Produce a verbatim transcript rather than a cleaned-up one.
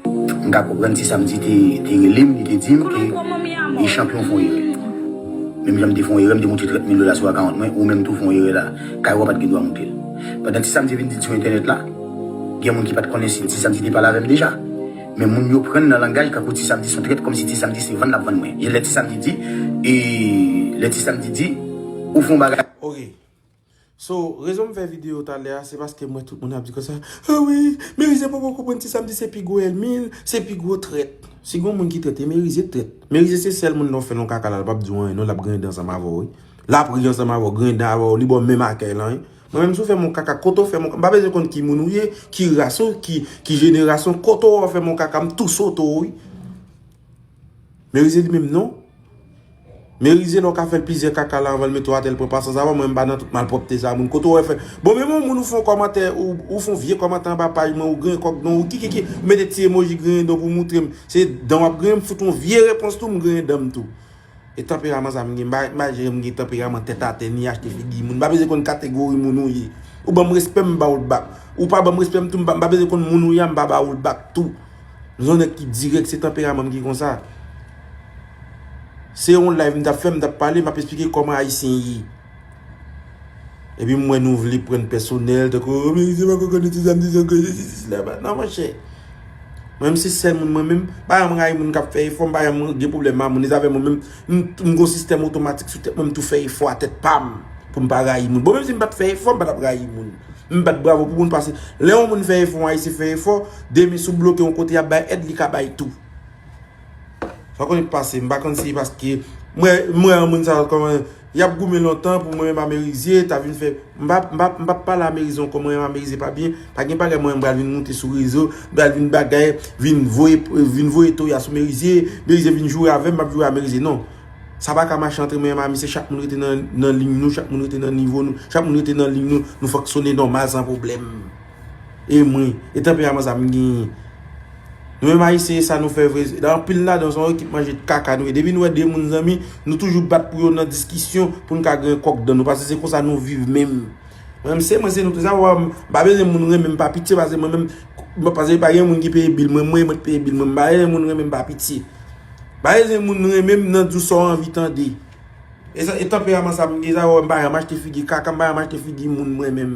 M ka konprann Ti Samdi te, te rele m, li te di m ke e chanpyon fè yon erè. Menm jan m te fè yon erè, m te moute trant mil dola sou akawont mwen, ou menm tou fè yon erè la. Kay ou a pa t gen dwa moute l. Pandan Ti Samdi vin di l sou entènèt la, gen moun ki pa t konnen si Ti Samdi te pale avè m deja. Men moun yo pran nan langaj kankou Ti Samdi se yon trèt, kòmsi Ti Samdi se vann l ap vann mwen. Lè Ti Samdi di, e, lè Ti Samdi di, ou fè yon bagay. Ok. So, rezon m fè videyo talè a, se paske m wè tout moun ap di konsa, ah wi, Merize poko konprann Ti Samdi se pi gwo ènmi l, se pi gwo trèt. Si gon moun ki trèt, e Merize trèt. Merize se sèl moun lè w fè l yon kaka la, l p ap di w anyen non, l ap griyen dan ansanm avè w wi. L ap ri ansanm avè w, griyen dan avè w, li ba w menm akèy lan wi. Mwen menm si w fè m yon kaka, kote w fè m yon, m pa bezwen konn ki moun ou ye, ki ras ou, ki, ki jenerasyon, kote w fè m yon kaka, m tou sote w wi. Merize li menm non. Merize lè w ka fè l plizyè kaka la anvan l mete w atè l pran pasyans avè w, mwen m pa nan tout malpwòpte sa moun. Kote w wè fè. Bon, menm yon moun ou fè yon kòmantè, ou, ou fè yon vye kòmantè anba paj mwen, ou griyen kòk dan w, ou kikiki, ou mete ti emoji griyen dan w pou moutre m. Se dan w ap griyen, m fout yon vye repons tou, m griyen dan m tou. E tanperaman sa m gen, m pa, m pa janm gen tanperaman tèt atè, ni achte figi moun. M pa bezwen konn kategori moun ou ye. Ou ban m respè, m ba w l bak. Ou pa ban m respè, m tou, m pa, m pa bezwen konn moun ou ye a, m pa ba ou l bak tou. M se yon nèg ki dirèk, se tanperaman m ki konsa. Se yon live m t ap fè, m t ap pale, m ap esplike kòman Ayisyen ye. Epi m wè nou vle pran pèsonèl, tankou, oh, Merize pa konn Ti Samdi se yon grenn sesi, sesi la, pa. Non, monchè. Mwen menm se sèl moun, mwen menm, pa janm rayi moun k ap fè efò, m pa janm gen pwoblèm ak moun. E zafè mwen menm, m, m gon sistèm otomatik sou tèt mwen, m tou fè efò a tèt pa m pou m pa rayi moun. Bon, menm si m pa t fè efò, m pa t ap rayi moun. M bat bravo pou moun, paske lè yon moun fè efò, yon Ayisyen fè efò, demen si w bloke yon kote, y ap bay èd, li ka bay tou. Sa w konnen k pase, m pa konn si paske mwen, mwen, yon moun sa, kòman, y ap goumen lontan pou mwen menm a Merize, ta vin fè, m pa, m pa, m pa pale a Merize ankò, mwen menm a Merize pa byen, pa gen bagay mwen menm pral vin moute sou rezo, m pral vin bagay, vin voye, vin voye toya sou Merize, Merize vin joure avè m, m ap joure a Merize, non. Sa pa ka mache antre mwen menm a misye, chak moun rete nan, nan liy nou, chak moun rete nan nivo nou, chak moun rete nan liy nou, nou fonksyone nòmal san pwoblèm. E mwen, e tanperaman sa m genyen. Nou menm Ayisyen, e sa nou fè vre. Anpil ladan se yon ekip manje kaka nou ye. Depi nou wè de moun zanmi, nou toujou bat pou yo nan diskisyon, pou n ka griyen kòk dan nou. Paske se konsa nou viv menm. Mwen menm se mwen, se nou tou. Sa w wè m, m pa bezwen moun renmen m pa pitye, paske mwen menm, paske pa gen moun ki peye bil mwen, mwen, mwen peye bil mwen. M pa bezwen moun renmen m pa pitye. Pa bezwen moun renmen m nan di w sa w anvi tande. E sa, e tanperaman sa m gen, sa w wè m pa janm achte figi kaka, m pa janm achte figi moun mwen menm.